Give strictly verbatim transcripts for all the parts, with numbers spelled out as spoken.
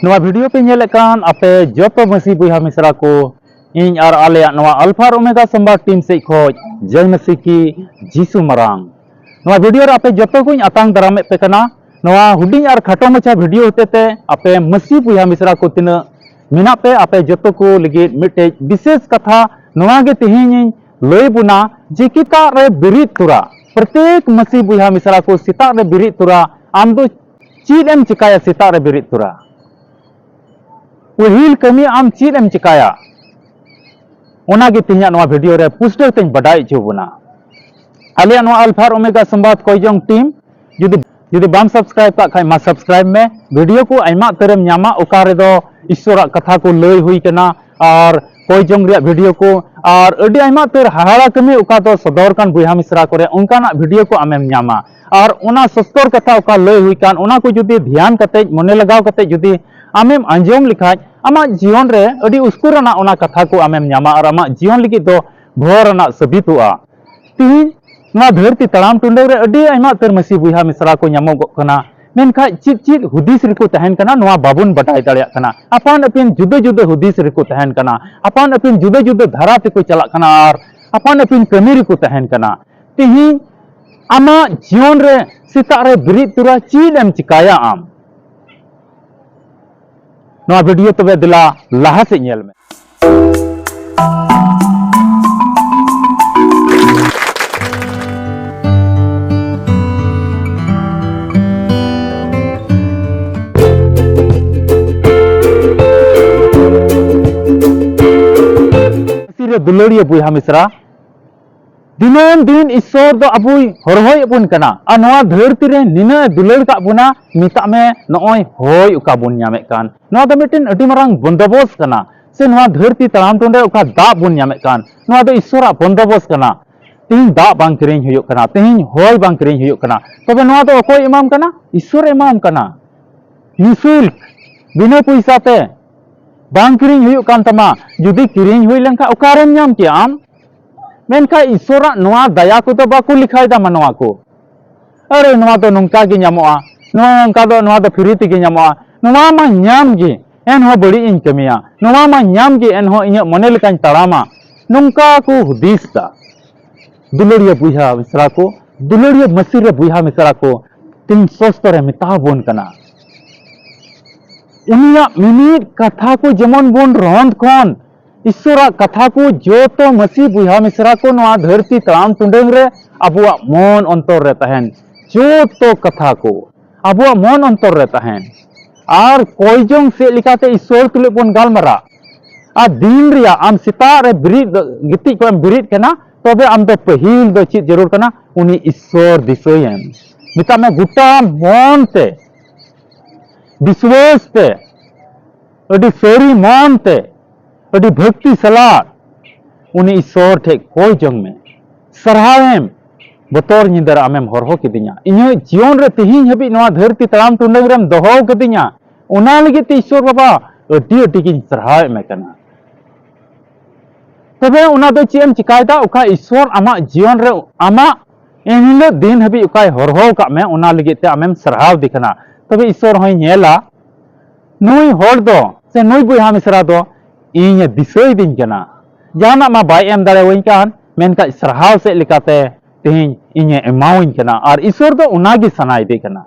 ᱱᱚᱣᱟ ᱵᱷᱤᱰᱤᱭᱳ ᱯᱮ ᱧᱮᱞᱮᱫ ᱠᱟᱱ ᱟᱯᱮ ᱡᱚᱛᱚ ᱢᱟᱹᱥᱤ ᱵᱚᱭᱦᱟ ᱢᱤᱥᱨᱟ ᱠᱚ, ᱤᱧ ᱟᱨ ᱟᱞᱮᱭᱟᱜ ᱱᱚᱣᱟ ᱟᱞᱯᱷᱟ ᱟᱨ ᱳᱢᱮᱜᱟ ᱥᱚᱢᱵᱟᱫ ᱴᱤᱢ ᱥᱮᱡ ᱠᱷᱚᱡ ᱡᱚᱭ ᱢᱟᱹᱥᱤ ᱠᱤ ᱡᱤᱥᱩ ᱢᱟᱨᱟᱝ᱾ ᱱᱚᱣᱟ ᱵᱷᱤᱰᱤᱭᱳ ᱨᱮ ᱟᱯᱮ ᱡᱚᱛᱚ ᱠᱚᱧ ᱟᱛᱟᱝ ᱫᱟᱨᱟᱢᱮᱫ ᱯᱮ ᱠᱟᱱᱟ᱾ ᱱᱚᱣᱟ ᱦᱩᱰᱤᱧ ᱟᱨ ᱠᱷᱟᱴᱚ ᱢᱟᱪᱷᱟ ᱵᱷᱤᱰᱤᱭᱳ ᱦᱚᱛᱮ ᱛᱮ ᱟᱯᱮ ᱢᱟᱹᱥᱤ ᱵᱚᱭᱦᱟ ᱢᱤᱥᱨᱟ ᱠᱚ ᱛᱤᱱᱟᱹᱜ ᱢᱮᱱᱟᱜ ᱯᱮ, ᱟᱯᱮ ᱡᱚᱛᱚ ᱠᱚ ᱞᱟᱹᱜᱤᱫ ᱢᱤᱫᱴᱮᱡ ᱵᱤᱥᱮᱥ ᱠᱟᱛᱷᱟ ᱱᱚᱣᱟ ᱜᱮ ᱛᱮᱦᱮᱧ ᱤᱧ ᱞᱟᱹᱭ ᱵᱚᱱᱟ ᱡᱮ ᱥᱮᱛᱟᱜ ᱨᱮ ᱵᱮᱨᱮᱫ ᱛᱚᱨᱟ, ᱯᱨᱚᱛᱮᱠ ᱢᱟᱹᱥᱤ ᱵᱚᱭᱦᱟ ᱢᱤᱥᱨᱟ ᱠᱚ ᱥᱮᱛᱟᱜ ᱨᱮ ᱵᱮᱨᱮᱫ ᱛᱚᱨᱟ ᱟᱢ ᱫᱚ ᱪᱮᱫ ᱮᱢ ᱪᱮᱠᱟᱭᱟ ᱥᱮᱛᱟᱜ ᱨᱮ ᱵᱮᱨᱮᱫ ᱛᱚᱨᱟ? ᱯᱟᱹᱦᱤᱞ ᱠᱟᱹᱢᱤ ᱟᱢ ᱪᱮᱫ ᱮᱢ ᱪᱮᱠᱟᱭᱟ? ᱚᱱᱟᱜᱮ ᱛᱮᱦᱮᱧᱟᱜ ᱱᱚᱣᱟ ᱵᱷᱤᱰᱤᱭᱳ ᱨᱮ ᱯᱩᱥᱴᱟᱹᱣ ᱛᱮᱧ ᱵᱟᱰᱟᱭ ᱦᱚᱪᱚ ᱵᱚᱱᱟ᱾ ᱟᱞᱮᱭᱟᱜ ᱱᱚᱣᱟ ᱟᱞᱯᱷᱟ ᱟᱨ ᱳᱢᱮᱜᱟ ᱥᱚᱢᱵᱟᱫ ᱠᱚᱭ ᱡᱚᱝ ᱴᱤᱢ, ᱡᱩᱫᱤ, ᱡᱩᱫᱤ ᱵᱟᱢ ᱥᱟᱵᱥᱠᱨᱟᱭᱤᱵ ᱠᱟᱜ ᱠᱷᱟᱡ ᱢᱟ ᱥᱟᱵᱥᱠᱨᱟᱭᱤᱵ ᱢᱮ᱾ ᱵᱷᱤᱰᱤᱭᱳ ᱠᱚ ᱟᱭᱢᱟ ᱩᱛᱟᱹᱨᱮᱢ ᱧᱟᱢᱟ, ᱚᱠᱟ ᱨᱮᱫᱚ ᱤᱥᱥᱚᱨᱟᱜ ᱠᱟᱛᱷᱟ ᱠᱚ ᱞᱟᱹᱭ ᱦᱩᱭ ᱠᱟᱱᱟ ᱟᱨ ᱠᱚᱭ ᱡᱚᱝ ᱨᱮᱭᱟᱜ ᱵᱷᱤᱰᱤᱭᱳ ᱠᱚ ᱟᱨ ᱟᱹᱰᱤ ᱟᱭᱢᱟ ᱩᱛᱟᱹᱨ ᱦᱟᱦᱟᱲᱟ ᱠᱟᱹᱢᱤ ᱚᱠᱟ ᱫᱚ ᱥᱚᱫᱚᱨ ᱠᱟᱱ ᱵᱚᱭᱦᱟ ᱢᱤᱥᱨᱟ ᱠᱚᱨᱮ, ᱚᱱᱠᱟᱱᱟᱜ ᱵᱷᱤᱰᱤᱭᱳ ᱠᱚ ᱟᱢᱮᱢ ᱧᱟᱢᱟ᱾ ᱟᱨ ᱚᱱᱟ ᱥᱚᱥᱛᱚᱨ ᱠᱟᱛᱷᱟ ᱚᱠᱟ ᱞᱟᱹᱭ ᱦᱩᱭ ᱠᱟᱱ, ᱚᱱᱟ ᱠᱚ ᱡᱩᱫᱤ ᱫᱷᱮᱭᱟᱱ ᱠᱟᱛᱮ, ᱢᱚᱱᱮ ᱞᱟᱜᱟᱣ ᱠᱟᱛᱮ ᱡᱩᱫᱤ ᱟᱢᱮᱢ ᱟᱸᱡᱚᱢ ᱞᱮᱠᱷᱟᱡ, ᱟᱢᱟᱜ ᱡᱤᱭᱚᱱ ᱨᱮ ᱟᱹᱰᱤ ᱩᱥᱠᱩᱨ ᱟᱱᱟᱜ ᱚᱱᱟ ᱠᱟᱛᱷᱟ ᱠᱚ ᱟᱢᱮᱢ ᱧᱟᱢᱟ ᱟᱨ ᱟᱢᱟᱜ ᱡᱤᱭᱚᱱ ᱞᱟᱹᱜᱤᱫ ᱫᱚ ᱵᱷᱚᱨ ᱟᱱᱟᱜ ᱥᱟᱹᱵᱤᱛᱚᱜᱼᱟ᱾ ᱛᱤᱦᱤᱧ ᱱᱚᱣᱟ ᱫᱷᱟᱹᱨᱛᱤ ᱛᱟᱲᱟᱢ ᱴᱩᱰᱟᱹᱣ ᱨᱮ ᱟᱹᱰᱤ ᱟᱭᱢᱟ ᱩᱛᱟᱹᱨ ᱢᱟᱹᱥᱤ ᱵᱚᱭᱦᱟ ᱢᱤᱥᱨᱟ ᱠᱚ ᱧᱟᱢᱚᱜᱚᱜ ᱠᱟᱱᱟ, ᱢᱮᱱᱠᱷᱟᱡ ᱪᱮᱫ ᱪᱮᱫ ᱦᱩᱫᱤᱥ ᱨᱮᱠᱚ ᱛᱟᱦᱮᱱ ᱠᱟᱱᱟ, ᱱᱚᱣᱟ ᱵᱟᱵᱚᱱ ᱵᱟᱰᱟᱭ ᱫᱟᱲᱮᱭᱟᱜ ᱠᱟᱱᱟ᱾ ᱟᱯᱟᱱ ᱟᱹᱯᱤᱱ ᱡᱩᱫᱟᱹ ᱡᱩᱫᱟᱹ ᱦᱩᱫᱤᱥ ᱨᱮᱠᱚ ᱛᱟᱦᱮᱱ ᱠᱟᱱᱟ, ᱟᱯᱟᱱ ᱟᱹᱯᱤᱱ ᱡᱩᱫᱟᱹ ᱡᱩᱫᱟᱹ ᱫᱷᱟᱨᱟ ᱛᱮᱠᱚ ᱪᱟᱞᱟᱜ ᱠᱟᱱᱟ ᱟᱨ ᱟᱯᱟᱱ ᱟᱹᱯᱤᱱ ᱠᱟᱹᱢᱤ ᱨᱮᱠᱚ ᱛᱟᱦᱮᱱ ᱠᱟᱱᱟ᱾ ᱛᱤᱦᱤᱧ ᱟᱢᱟᱜ ᱡᱤᱭᱚᱱ ᱨᱮ ᱥᱮᱛᱟᱜ ᱨᱮ ᱵᱮᱨᱮᱫ ᱛᱚᱨᱟ ᱪᱮᱫ ᱮᱢ ᱪᱮᱠᱟᱭᱟ ᱟᱢ? ᱱᱚᱣᱟ ᱵᱷᱤᱰᱤᱭᱳ ᱛᱚᱵᱮ ᱫᱮᱞᱟ ᱞᱟᱦᱟ ᱥᱮᱫ ᱧᱮᱞ ᱢᱮ᱾ ᱢᱟᱹᱥᱤ ᱨᱮ ᱫᱩᱞᱟᱹᱲᱤᱭᱟᱹ ᱵᱚᱭᱦᱟ ᱢᱤᱥᱨᱟ, ᱫᱤᱱᱟᱹᱢ ᱫᱤᱱ ᱤᱥᱥᱚᱨ ᱫᱚ ᱟᱵᱚᱭ ᱦᱚᱨᱦᱚᱭᱮᱫ ᱵᱚᱱ ᱠᱟᱱᱟ᱾ ᱟᱨ ᱱᱚᱣᱟ ᱫᱷᱟᱹᱨᱛᱤ ᱨᱮ ᱱᱤᱱᱟᱹᱜ ᱮ ᱫᱩᱞᱟᱹᱲ ᱠᱟᱜ ᱵᱚᱱᱟ, ᱢᱮᱛᱟᱜ ᱢᱮ ᱱᱚᱜᱼᱚᱭ ᱦᱚᱭ ᱚᱠᱟ ᱵᱚᱱ ᱧᱟᱢᱮᱫ ᱠᱟᱱ, ᱱᱚᱣᱟ ᱫᱚ ᱢᱤᱫᱴᱮᱱ ᱟᱹᱰᱤ ᱢᱟᱨᱟᱝ ᱵᱚᱱᱫᱚᱵᱚᱥ ᱠᱟᱱᱟ᱾ ᱥᱮ ᱱᱚᱣᱟ ᱫᱷᱟᱹᱨᱛᱤ ᱛᱟᱲᱟᱢ ᱴᱩᱰᱟᱹ ᱚᱠᱟ ᱫᱟᱜ ᱵᱚᱱ ᱧᱟᱢᱮᱫ ᱠᱟᱱ, ᱱᱚᱣᱟ ᱫᱚ ᱤᱥᱥᱚᱨᱟᱜ ᱵᱚᱱᱫᱚᱵᱚᱥ ᱠᱟᱱᱟ᱾ ᱛᱮᱦᱮᱧ ᱫᱟᱜ ᱵᱟᱝ ᱠᱤᱨᱤᱧ ᱦᱩᱭᱩᱜ ᱠᱟᱱᱟ, ᱛᱮᱦᱮᱧ ᱦᱚᱭ ᱵᱟᱝ ᱠᱤᱨᱤᱧ ᱦᱩᱭᱩᱜ ᱠᱟᱱᱟ, ᱛᱚᱵᱮ ᱱᱚᱣᱟ ᱫᱚ ᱚᱠᱚᱭ ᱮᱢᱟᱢ ᱠᱟᱱᱟ? ᱤᱥᱥᱚᱨ ᱮᱢᱟᱢ ᱠᱟᱱᱟ᱾ ᱱᱤᱥᱩᱞᱠ, ᱵᱤᱱᱟᱹ ᱯᱚᱭᱥᱟ ᱛᱮ ᱵᱟᱝ ᱠᱤᱨᱤᱧ ᱦᱩᱭᱩᱜ ᱠᱟᱱ ᱛᱟᱢᱟ᱾ ᱡᱩᱫᱤ ᱠᱤᱨᱤᱧ ᱦᱩᱭ ᱞᱮᱱᱠᱷᱟᱱ ᱚᱠᱟᱨᱮᱢ ᱧᱟᱢ ᱠᱮᱭᱟ ᱟᱢ? ᱢᱮᱱᱠᱷᱟᱱ ᱤᱥᱥᱚᱨᱟᱜ ᱱᱚᱣᱟ ᱫᱟᱭᱟ ᱠᱚᱫᱚ ᱵᱟᱠᱚ ᱞᱮᱠᱷᱟᱭ ᱫᱟ ᱢᱟᱱᱣᱟ ᱠᱚ᱾ ᱟᱨᱮ, ᱱᱚᱣᱟ ᱫᱚ ᱱᱚᱝᱠᱟ ᱜᱮ ᱧᱟᱢᱚᱜᱼᱟ, ᱱᱚᱣᱟ ᱱᱚᱝᱠᱟ ᱫᱚ, ᱱᱚᱣᱟ ᱫᱚ ᱯᱷᱨᱤ ᱛᱮᱜᱮ ᱧᱟᱢᱚᱜᱼᱟ᱾ ᱱᱚᱣᱟ ᱢᱟ ᱧᱟᱢ ᱜᱮ, ᱮᱱᱦᱚᱸ ᱵᱟᱹᱲᱤᱡ ᱤᱧ ᱠᱟᱹᱢᱤᱭᱟ, ᱱᱚᱣᱟ ᱢᱟ ᱧᱟᱢ ᱜᱮ, ᱮᱱᱦᱚᱸ ᱤᱧᱟᱹᱜ ᱢᱚᱱᱮ ᱞᱮᱠᱟᱧ ᱛᱟᱲᱟᱢᱟ, ᱱᱚᱝᱠᱟ ᱠᱚ ᱦᱩᱫᱤᱥ ᱫᱟ᱾ ᱫᱩᱞᱟᱹᱲᱤᱭᱟᱹ ᱵᱚᱭᱦᱟ ᱢᱤᱥᱨᱟ ᱠᱚ, ᱫᱩᱞᱟᱹᱲᱤᱭᱟᱹ ᱢᱟᱹᱥᱤ ᱨᱮ ᱵᱚᱭᱦᱟ ᱢᱤᱥᱨᱟ ᱠᱚ, ᱛᱮᱦᱮᱧ ᱥᱚᱥᱛᱚ ᱨᱮ ᱢᱮᱛᱟ ᱵᱚᱱ ᱠᱟᱱᱟ᱾ ᱩᱱᱤᱭᱟᱜ ᱢᱤᱢᱤᱫ ᱠᱟᱛᱷᱟ ᱠᱚ ᱡᱮᱢᱚᱱ ᱵᱚᱱ ᱨᱚᱸᱫ ᱠᱷᱚᱱ, ᱤᱥᱥᱚᱨᱟᱜ ᱠᱟᱛᱷᱟ ᱠᱚ ᱡᱚᱛᱚ ᱢᱟᱹᱥᱤ ᱵᱚᱭᱦᱟ ᱢᱤᱥᱨᱟ ᱠᱚ ᱱᱚᱣᱟ ᱫᱷᱟᱹᱨᱛᱤ ᱛᱟᱲᱟᱢ ᱴᱩᱰᱟᱹᱝ ᱨᱮ ᱟᱵᱚᱣᱟᱜ ᱢᱚᱱ ᱚᱱᱛᱚᱨ ᱨᱮ ᱛᱟᱦᱮᱱ, ᱡᱚᱛᱚ ᱠᱟᱛᱷᱟ ᱠᱚ ᱟᱵᱚᱣᱟᱜ ᱢᱚᱱ ᱚᱱᱛᱚᱨ ᱨᱮ ᱛᱟᱦᱮᱱ᱾ ᱟᱨ ᱠᱚᱭ ᱡᱚᱝ ᱥᱮᱫ ᱞᱮᱠᱟᱛᱮ ᱤᱥᱥᱚᱨ ᱛᱩᱞᱩᱡ ᱵᱚᱱ ᱜᱟᱞᱢᱟᱨᱟᱜ᱾ ᱟᱨ ᱫᱤᱱ ᱨᱮᱭᱟᱜ ᱟᱢ ᱥᱮᱛᱟᱜ ᱨᱮ ᱵᱮᱨᱮᱫ, ᱜᱤᱛᱤᱡ ᱠᱷᱚᱱ ᱮᱢ ᱵᱮᱨᱮᱫ ᱠᱟᱱᱟ, ᱛᱚᱵᱮ ᱟᱢ ᱫᱚ ᱯᱟᱹᱦᱤᱞ ᱫᱚ ᱪᱮᱫ ᱡᱟᱹᱨᱩᱲ ᱠᱟᱱᱟ? ᱩᱱᱤ ᱤᱥᱥᱚᱨ ᱫᱤᱥᱟᱹᱭᱮᱢ᱾ ᱢᱮᱛᱟᱜ ᱢᱮ ᱜᱚᱴᱟ ᱢᱚᱱ ᱛᱮ, ᱵᱤᱥᱣᱟᱥ ᱛᱮ, ᱟᱹᱰᱤ ᱥᱟᱹᱨᱤ ᱢᱚᱱ ᱛᱮ, ᱟᱹᱰᱤ ᱵᱷᱟᱹᱠᱛᱤ ᱥᱟᱞᱟᱜ ᱩᱱᱤ ᱤᱥᱥᱚᱨ ᱴᱷᱮᱡ ᱠᱚᱭ ᱡᱚᱝ ᱢᱮ᱾ ᱥᱟᱨᱦᱟᱣᱮᱢ, ᱵᱚᱛᱚᱨ ᱧᱤᱫᱟᱹ ᱨᱮ ᱟᱢᱮᱢ ᱦᱚᱨᱦᱚ ᱠᱤᱫᱤᱧᱟ᱾ ᱤᱧᱟᱹᱜ ᱡᱤᱭᱚᱱ ᱨᱮ ᱛᱮᱦᱮᱧ ᱦᱟᱹᱵᱤᱡ ᱱᱚᱣᱟ ᱫᱷᱟᱹᱨᱛᱤ ᱛᱟᱲᱟᱢ ᱴᱩᱰᱟᱹᱝ ᱨᱮᱢ ᱫᱚᱦᱚ ᱠᱟᱹᱫᱤᱧᱟ, ᱚᱱᱟ ᱞᱟᱹᱜᱤᱫ ᱛᱮ ᱤᱥᱥᱚᱨ ᱵᱟᱵᱟ ᱟᱹᱰᱤ ᱟᱹᱰᱤ ᱜᱤᱧ ᱥᱟᱨᱦᱟᱣᱮᱫ ᱢᱮ ᱠᱟᱱᱟ᱾ ᱛᱚᱵᱮ ᱚᱱᱟ ᱫᱚ ᱪᱮᱫ ᱮᱢ ᱪᱤᱠᱟᱭᱮᱫᱟ? ᱚᱠᱟ ᱤᱥᱥᱚᱨ ᱟᱢᱟᱜ ᱡᱤᱭᱚᱱ ᱨᱮ ᱟᱢᱟᱜ ᱮᱱ ᱦᱤᱞᱳᱜ ᱫᱤᱱ ᱦᱟᱹᱵᱤᱡ ᱚᱠᱟᱭ ᱦᱚᱨᱦᱚ ᱟᱠᱟᱫ ᱢᱮ, ᱚᱱᱟ ᱞᱟᱹᱜᱤᱫ ᱛᱮ ᱟᱢᱮᱢ ᱥᱟᱨᱦᱟᱣ ᱫᱮ ᱠᱟᱱᱟ᱾ ᱛᱚᱵᱮ ᱤᱥᱥᱚᱨ ᱦᱚᱸᱭ ᱧᱮᱞᱟ, ᱱᱩᱭ ᱦᱚᱲ ᱫᱚ ᱥᱮ ᱱᱩᱭ ᱵᱚᱭᱦᱟ ᱢᱤᱥᱨᱟ ᱫᱚ ᱤᱧᱮ ᱫᱤᱥᱟᱹᱭᱫᱤᱧ ᱠᱟᱱᱟ᱾ ᱡᱟᱦᱟᱱᱟᱜ ᱢᱟ ᱵᱟᱭ ᱮᱢ ᱫᱟᱲᱮᱭᱟᱹᱧ ᱠᱟᱱ, ᱢᱮᱱᱠᱷᱟᱱ ᱥᱟᱨᱦᱟᱣ ᱥᱮᱫ ᱞᱮᱠᱟᱛᱮ ᱛᱮᱦᱮᱧ ᱤᱧᱮ ᱮᱢᱟᱣᱟᱹᱧ ᱠᱟᱱᱟ᱾ ᱟᱨ ᱤᱥᱥᱚᱨ ᱫᱚ ᱚᱱᱟᱜᱮ ᱥᱟᱱᱟᱭᱮᱫᱮ ᱠᱟᱱᱟ᱾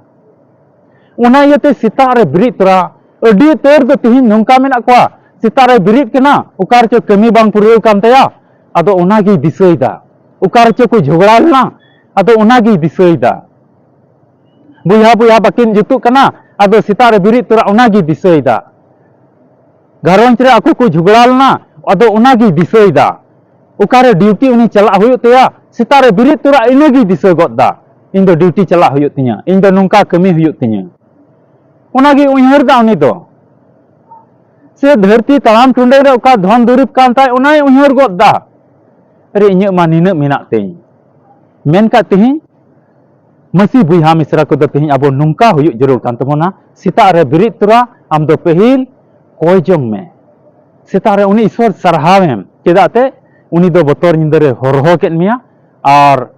ᱚᱱᱟ ᱤᱭᱟᱹᱛᱮ ᱥᱮᱛᱟᱜ ᱨᱮ ᱵᱮᱨᱮᱫ ᱛᱚᱨᱟ ᱟᱹᱰᱤ ᱩᱛᱟᱹᱨ ᱫᱚ ᱛᱮᱦᱮᱧ ᱱᱚᱝᱠᱟ ᱢᱮᱱᱟᱜ ᱠᱚᱣᱟ, ᱥᱮᱛᱟᱜ ᱨᱮ ᱵᱮᱨᱮᱫ ᱠᱟᱱᱟ, ᱚᱠᱟ ᱨᱮᱪᱚ ᱠᱟᱹᱢᱤ ᱵᱟᱝ ᱯᱩᱨᱟᱹᱣ ᱠᱟᱱ ᱛᱟᱭᱟ, ᱟᱫᱚ ᱚᱱᱟᱜᱮᱭ ᱫᱤᱥᱟᱹᱭᱮᱫᱟ᱾ ᱚᱠᱟ ᱨᱮᱪᱚ ᱠᱚ ᱡᱷᱚᱜᱽᱲᱟ ᱞᱮᱱᱟ, ᱟᱫᱚ ᱚᱱᱟᱜᱮᱭ ᱫᱤᱥᱟᱹᱭᱮᱫᱟ᱾ ᱵᱚᱭᱦᱟ ᱵᱚᱭᱦᱟ ᱵᱟᱹᱠᱤᱱ ᱡᱩᱛᱩᱜ ᱠᱟᱱᱟ, ᱟᱫᱚ ᱥᱮᱛᱟᱜ ᱨᱮ ᱵᱮᱨᱮᱫ ᱛᱚᱨᱟ ᱚᱱᱟᱜᱮᱭ ᱫᱤᱥᱟᱹᱭᱮᱫᱟ᱾ ᱜᱷᱟᱨᱚᱸᱡᱽ ᱨᱮ ᱟᱠᱚ ᱠᱚ ᱡᱷᱚᱜᱽᱲᱟ ᱞᱮᱱᱟ, ᱟᱫᱚ ᱚᱱᱟᱜᱮᱭ ᱫᱤᱥᱟᱹᱭᱮᱫᱟ᱾ ᱚᱠᱟᱨᱮ ᱰᱤᱭᱩᱴᱤ ᱩᱱᱤ ᱪᱟᱞᱟᱜ ᱦᱩᱭᱩᱜ ᱛᱟᱭᱟ, ᱥᱮᱛᱟᱜ ᱨᱮ ᱵᱮᱨᱮᱫ ᱛᱚᱨᱟ ᱤᱱᱟᱹᱜᱮᱭ ᱫᱤᱥᱟᱹ ᱜᱚᱫ ᱫᱟ, "ᱤᱧ ᱫᱚ ᱰᱤᱭᱩᱴᱤ ᱪᱟᱞᱟᱜ ᱦᱩᱭᱩᱜ ᱛᱤᱧᱟᱹ, ᱤᱧ ᱫᱚ ᱱᱚᱝᱠᱟ ᱠᱟᱹᱢᱤ ᱦᱩᱭᱩᱜ ᱛᱤᱧᱟᱹ", ᱚᱱᱟᱜᱮᱭ ᱩᱭᱦᱟᱹᱨ ᱫᱟ ᱩᱱᱤ ᱫᱚ᱾ ᱥᱮ ᱫᱷᱟᱹᱨᱛᱤ ᱛᱟᱲᱟᱢ ᱴᱩᱰᱟᱹᱝ ᱨᱮ ᱚᱠᱟ ᱫᱷᱚᱱ ᱫᱩᱨᱤᱵᱽ ᱠᱟᱱ ᱛᱟᱭ, ᱚᱱᱟᱭ ᱩᱭᱦᱟᱹᱨ ᱜᱚᱫ ᱫᱟ, "ᱟᱨᱮ, ᱤᱧᱟᱹᱜ ᱢᱟ ᱱᱤᱱᱟᱹᱜ ᱢᱮᱱᱟᱜ ᱛᱤᱧ", ᱢᱮᱱᱠᱷᱟᱱ ᱛᱮᱦᱮᱧ ᱢᱟᱹᱥᱤ ᱵᱚᱭᱦᱟ ᱢᱤᱥᱨᱟ ᱠᱚᱫᱚ ᱛᱮᱦᱮᱧ ᱟᱵᱚ ᱱᱚᱝᱠᱟ ᱦᱩᱭᱩᱜ ᱡᱟᱹᱨᱩᱲ ᱠᱟᱱ ᱛᱟᱵᱚᱱᱟ᱾ ᱥᱮᱛᱟᱜ ᱨᱮ ᱵᱮᱨᱮᱫ ᱛᱚᱨᱟ ᱟᱢ ᱫᱚ ᱯᱟᱹᱦᱤᱞ ᱠᱚᱭ ᱡᱚᱝ ᱢᱮ᱾ ᱥᱮᱛᱟᱜ ᱨᱮ ᱩᱱᱤ ᱤᱥᱥᱚᱨ ᱥᱟᱨᱦᱟᱣᱮᱢ, ᱪᱮᱫᱟᱜ ᱛᱮ ᱩᱱᱤ ᱫᱚ ᱵᱚᱛᱚᱨ ᱧᱤᱫᱟᱹ ᱨᱮ ᱦᱚᱨᱦᱚ ᱠᱮᱫ ᱢᱮᱭᱟ᱾ ᱟᱨ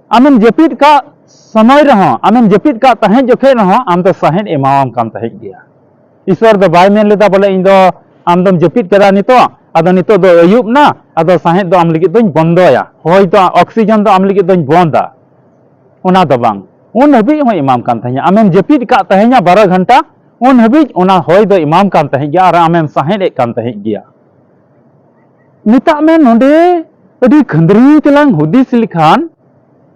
ᱟᱢᱮᱢ ᱡᱟᱹᱯᱤᱫ ᱠᱟᱜ ᱥᱚᱢᱚᱭ ᱨᱮᱦᱚᱸ, ᱟᱢᱮᱢ ᱡᱟᱹᱯᱤᱫ ᱠᱟᱜ ᱛᱟᱦᱮᱸᱫ ᱡᱚᱠᱷᱮᱡ ᱨᱮᱦᱚᱸ, ᱟᱢ ᱫᱚ ᱥᱟᱦᱮᱸᱫ ᱮᱢᱟᱣᱟᱢ ᱠᱟᱱ ᱛᱟᱦᱮᱸᱫ ᱜᱮᱭᱟ᱾ ᱤᱥᱚᱨ ᱫᱚ ᱵᱟᱭ ᱢᱮᱱ ᱞᱮᱫᱟ ᱵᱚᱞᱮ, "ᱤᱧ ᱫᱚ, ᱟᱢ ᱫᱚᱢ ᱡᱟᱹᱯᱤᱫ ᱠᱟᱫᱟ ᱱᱤᱛᱚᱜ, ᱟᱫᱚ ᱱᱤᱛᱚᱜ ᱫᱚ ᱟᱹᱭᱩᱵ ᱱᱟ, ᱟᱫᱚ ᱥᱟᱦᱮᱸᱫ ᱫᱚ ᱟᱢ ᱞᱟᱹᱜᱤᱫ ᱫᱚᱧ ᱵᱚᱱᱫᱚᱭᱟ, ᱦᱚᱭ ᱫᱚ, ᱚᱠᱥᱤᱡᱮᱱ ᱫᱚ ᱟᱢ ᱞᱟᱹᱜᱤᱫ ᱫᱚᱧ ᱵᱚᱱᱫᱟ", ᱚᱱᱟ ᱫᱚ ᱵᱟᱝ᱾ ᱩᱱ ᱦᱟᱹᱵᱤᱡ ᱦᱚᱸᱭ ᱮᱢᱟᱢ ᱠᱟᱱ ᱛᱟᱦᱮᱸᱫᱼᱟ᱾ ᱟᱢᱮᱢ ᱡᱟᱹᱯᱤᱫ ᱠᱟᱜ ᱛᱟᱦᱮᱸᱫᱼᱟ ᱵᱟᱨᱚ ᱜᱷᱚᱱᱴᱟ, ᱩᱱ ᱦᱟᱹᱵᱤᱡ ᱚᱱᱟ ᱦᱚᱭ ᱫᱚ ᱮᱢᱟᱢ ᱠᱟᱱ ᱛᱟᱦᱮᱸᱫ ᱜᱮᱭᱟ ᱟᱨ ᱟᱢᱮᱢ ᱥᱟᱦᱮᱸᱫ ᱮᱫ ᱠᱟᱱ ᱛᱟᱦᱮᱸᱫ ᱜᱮᱭᱟ᱾ ᱢᱮᱛᱟᱜ ᱢᱮ, ᱱᱚᱰᱮ ᱟᱹᱰᱤ ᱠᱷᱟᱹᱱᱫᱽᱨᱤᱧ ᱛᱮᱞᱟᱝ ᱦᱩᱫᱤᱥ ᱞᱮᱠᱷᱟᱱ,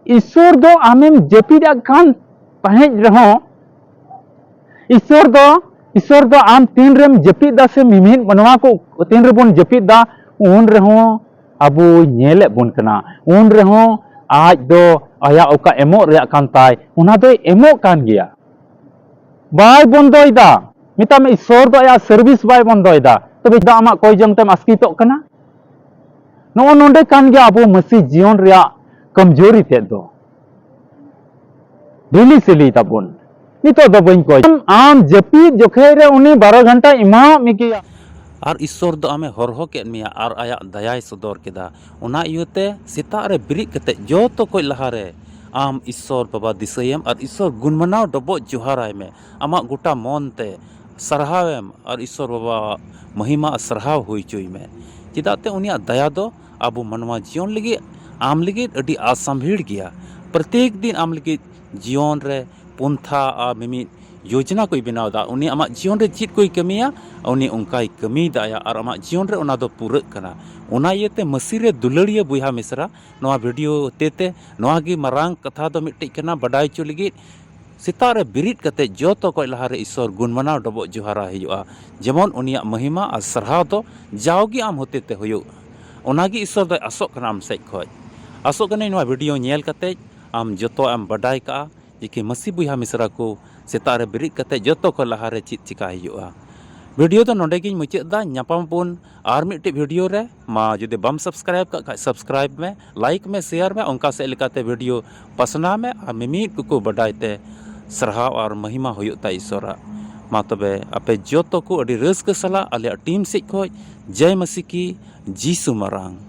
ᱤᱥᱚᱨ ᱫᱚ ᱟᱢᱮᱢ ᱡᱟᱹᱯᱤᱫ ᱟᱜ ᱠᱟᱱ ᱛᱟᱦᱮᱸᱫ ᱨᱮᱦᱚᱸ, ᱤᱥᱚᱨ ᱫᱚ, ᱤᱥᱚᱨ ᱫᱚ ᱟᱢ ᱛᱤᱱ ᱨᱮᱢ ᱡᱟᱹᱯᱤᱫ ᱫᱟ ᱥᱮ ᱢᱤᱢᱤᱫ ᱢᱟᱱᱣᱟ ᱠᱚ ᱛᱤᱱ ᱨᱮᱵᱚᱱ ᱡᱟᱹᱯᱤᱫ ᱫᱟ, ᱩᱱ ᱨᱮᱦᱚᱸ ᱟᱵᱚᱭ ᱧᱮᱞᱮᱫ ᱵᱚᱱ ᱠᱟᱱᱟ᱾ ᱩᱱ ᱨᱮᱦᱚᱸ ᱟᱡ ᱫᱚ ᱟᱭᱟᱜ ᱚᱠᱟ ᱮᱢᱚᱜ ᱨᱮᱭᱟᱜ ᱠᱟᱱ ᱛᱟᱭ, ᱚᱱᱟ ᱫᱚᱭ ᱮᱢᱚᱜ ᱠᱟᱱ ᱜᱮᱭᱟ᱾ ᱵᱟᱭ ᱵᱚᱱᱫᱚᱭᱮᱫᱟ᱾ ᱢᱮᱛᱟᱜ ᱢᱮ, ᱤᱥᱚᱨ ᱫᱚ ᱟᱭᱟᱜ ᱥᱟᱨᱵᱷᱤᱥ ᱵᱟᱭ ᱵᱚᱱᱫᱚᱭᱮᱫᱟ᱾ ᱛᱚᱵᱮ ᱪᱮᱫᱟᱜ ᱟᱢᱟᱜ ᱠᱚᱭ ᱡᱚᱝ ᱛᱮᱢ ᱟᱥᱠᱤᱛᱚᱜ ᱠᱟᱱᱟ? ᱱᱚᱜᱼᱚ ᱱᱚᱰᱮ ᱠᱟᱱ ᱜᱮᱭᱟ ᱟᱵᱚ ᱢᱟᱹᱥᱤ ᱡᱤᱭᱚᱱ ᱨᱮᱭᱟᱜ ᱠᱚᱢᱡᱳᱨᱤ ᱛᱮᱫ ᱫᱚ᱾ ᱰᱷᱤᱞᱤ ᱥᱤᱞᱤ ᱛᱟᱵᱚᱱ᱾ ᱱᱤᱛᱚᱜ ᱫᱚ ᱵᱟᱹᱧ ᱠᱚᱭ᱾ ᱟᱢ ᱡᱟᱹᱯᱤᱫ ᱡᱚᱠᱷᱮᱡ ᱨᱮ ᱩᱱᱤ ᱵᱟᱨᱚ ᱜᱷᱚᱱᱴᱟ ᱮᱢᱟᱣᱟᱫ ᱢᱮ ᱜᱮᱭᱟ᱾ ᱟᱨ ᱤᱥᱥᱚᱨ ᱫᱚ ᱟᱢᱮ ᱦᱚᱨᱦᱚ ᱠᱮᱫ ᱢᱮᱭᱟ ᱟᱨ ᱟᱭᱟᱜ ᱫᱟᱭᱟᱭ ᱥᱚᱫᱚᱨ ᱠᱮᱫᱟ᱾ ᱚᱱᱟ ᱤᱭᱟᱹᱛᱮ ᱥᱮᱛᱟᱜ ᱨᱮ ᱵᱮᱨᱮᱫ ᱠᱟᱛᱮ ᱡᱚᱛᱚ ᱠᱷᱚᱡ ᱞᱟᱦᱟᱨᱮ ᱟᱢ ᱤᱥᱥᱚᱨ ᱵᱟᱵᱟ ᱫᱤᱥᱟᱹᱭᱮᱢ ᱟᱨ ᱤᱥᱥᱚᱨ ᱜᱩᱱ ᱢᱟᱱᱟᱣ ᱰᱚᱵᱚᱜ ᱡᱚᱦᱟᱨᱟᱭ ᱢᱮ᱾ ᱟᱢᱟᱜ ᱜᱚᱴᱟ ᱢᱚᱱ ᱛᱮ ᱥᱟᱨᱦᱟᱣᱮᱢ ᱟᱨ ᱤᱥᱥᱚᱨ ᱵᱟᱵᱟᱣᱟᱜ ᱢᱚᱦᱤᱢᱟ ᱟᱨ ᱥᱟᱨᱦᱟᱣ ᱦᱩᱭ ᱦᱚᱪᱚᱭ ᱢᱮ᱾ ᱪᱮᱫᱟᱜ ᱛᱮ ᱩᱱᱤᱭᱟᱜ ᱫᱟᱭᱟ ᱫᱚ ᱟᱵᱚ ᱢᱟᱱᱣᱟ ᱡᱤᱭᱚᱱ ᱞᱟᱹᱜᱤᱫ, ᱟᱢ ᱞᱟᱹᱜᱤᱫ ᱟᱹᱰᱤ ᱟᱥᱟᱢᱵᱷᱤᱲ ᱜᱮᱭᱟ᱾ ᱯᱨᱚᱛᱮᱠ ᱫᱤᱱ ᱟᱢ ᱞᱟᱹᱜᱤᱫ ᱡᱤᱭᱚᱱ ᱨᱮ ᱯᱚᱱᱛᱷᱟ ᱟᱨ ᱢᱤᱢᱤᱫ ᱭᱳᱡᱽᱱᱟ ᱠᱚᱭ ᱵᱮᱱᱟᱣ ᱮᱫᱟ᱾ ᱩᱱᱤ ᱟᱢᱟᱜ ᱡᱤᱭᱚᱱ ᱨᱮ ᱪᱮᱫ ᱠᱚᱭ ᱠᱟᱹᱢᱤᱭᱟ, ᱩᱱᱤ ᱚᱱᱠᱟᱭ ᱠᱟᱹᱢᱤᱭᱮᱫᱟ ᱟᱨ ᱟᱢᱟᱜ ᱡᱤᱭᱚᱱ ᱨᱮ ᱚᱱᱟ ᱫᱚ ᱯᱩᱨᱟᱹᱜ ᱠᱟᱱᱟ᱾ ᱚᱱᱟ ᱤᱭᱟᱹᱛᱮ ᱢᱟᱹᱥᱤ ᱨᱮ ᱫᱩᱞᱟᱹᱲᱤᱭᱟᱹ ᱵᱚᱭᱦᱟ ᱢᱤᱥᱨᱟ, ᱱᱚᱣᱟ ᱵᱷᱤᱰᱤᱭᱳ ᱦᱚᱛᱮ ᱛᱮ ᱱᱚᱣᱟ ᱜᱮ ᱢᱟᱨᱟᱝ ᱠᱟᱛᱷᱟ ᱫᱚ ᱢᱤᱫᱴᱮᱡ ᱠᱟᱱᱟ, ᱵᱟᱰᱟᱭ ᱦᱚᱪᱚ ᱞᱟᱹᱜᱤᱫ ᱥᱮᱛᱟᱜ ᱨᱮ ᱵᱮᱨᱮᱫ ᱠᱟᱛᱮ ᱡᱚᱛᱚ ᱠᱷᱚᱡ ᱞᱟᱦᱟᱨᱮ ᱤᱥᱥᱚᱨ ᱜᱩᱱ ᱢᱟᱱᱟᱣ ᱰᱚᱵᱚᱜ ᱡᱚᱦᱟᱨᱟ ᱦᱩᱭᱩᱜᱼᱟ, ᱡᱮᱢᱚᱱ ᱩᱱᱤᱭᱟᱜ ᱢᱚᱦᱤᱢᱟ ᱟᱨ ᱥᱟᱨᱦᱟᱣ ᱫᱚ ᱡᱟᱣᱜᱮ ᱟᱢ ᱦᱚᱛᱮ ᱛᱮ ᱦᱩᱭᱩᱜ᱾ ᱚᱱᱟᱜᱮ ᱤᱥᱥᱚᱨ ᱫᱚᱭ ᱟᱥᱚᱜ ᱠᱟᱱᱟ ᱟᱢ ᱥᱮᱫ ᱠᱷᱚᱡ᱾ ᱟᱥᱚᱜ ᱠᱟᱹᱱᱟᱹᱧ ᱱᱚᱣᱟ ᱵᱷᱤᱰᱤᱭᱳ ᱧᱮᱞ ᱠᱟᱛᱮ ᱟᱢ ᱡᱚᱛᱚ ᱮᱢ ᱵᱟᱰᱟᱭ ᱠᱟᱜᱼᱟ ᱡᱮ ᱠᱤ ᱢᱟᱹᱥᱤ ᱵᱚᱭᱦᱟ ᱢᱤᱥᱨᱟ ᱠᱚ ᱥᱮᱛᱟᱜ ᱨᱮ ᱵᱮᱨᱮᱫ ᱠᱟᱛᱮ ᱡᱚᱛᱚ ᱠᱷᱚᱡ ᱞᱟᱦᱟᱨᱮ ᱪᱮᱫ ᱪᱤᱠᱟ ᱦᱩᱭᱩᱜᱼᱟ᱾ ᱵᱷᱤᱰᱤᱭᱳ ᱫᱚ ᱱᱚᱰᱮ ᱜᱤᱧ ᱢᱩᱪᱟᱹᱫ ᱮᱫᱟ᱾ ᱧᱟᱯᱟᱢ ᱟᱵᱚᱱ ᱟᱨ ᱢᱤᱫᱴᱮᱡ ᱵᱷᱤᱰᱤᱭᱳ ᱨᱮ᱾ ᱢᱟ ᱡᱩᱫᱤ ᱵᱟᱢ ᱥᱟᱵᱥᱠᱨᱟᱭᱤᱵ ᱠᱟᱜ ᱠᱷᱟᱡ ᱥᱟᱵᱥᱠᱨᱟᱭᱤᱵ ᱢᱮ, ᱞᱟᱭᱤᱠ ᱢᱮ, ᱥᱮᱭᱟᱨ ᱢᱮ, ᱚᱱᱠᱟ ᱥᱮᱫ ᱞᱮᱠᱟᱛᱮ ᱵᱷᱤᱰᱤᱭᱳ ᱯᱟᱥᱱᱟᱣ ᱢᱮ ᱟᱨ ᱢᱤᱢᱤᱫ ᱠᱚᱠᱚ ᱵᱟᱰᱟᱭ ᱛᱮ ᱥᱟᱨᱦᱟᱣ ᱟᱨ ᱢᱚᱦᱤᱢᱟ ᱦᱩᱭᱩᱜ ᱛᱟᱭ ᱤᱥᱥᱚᱨᱟᱜ᱾ ᱢᱟ ᱛᱚᱵᱮ ᱟᱯᱮ ᱡᱚᱛᱚ ᱠᱚ ᱟᱹᱰᱤ ᱨᱟᱹᱥᱠᱟᱹ ᱥᱟᱞᱟᱜ ᱟᱞᱮᱭᱟᱜ ᱴᱤᱢ ᱥᱮᱫ ᱠᱷᱚᱡ ᱡᱟᱭ ᱢᱟᱹᱥᱤ ᱠᱤ ᱡᱤᱥᱩ ᱢᱟᱨᱟᱝ᱾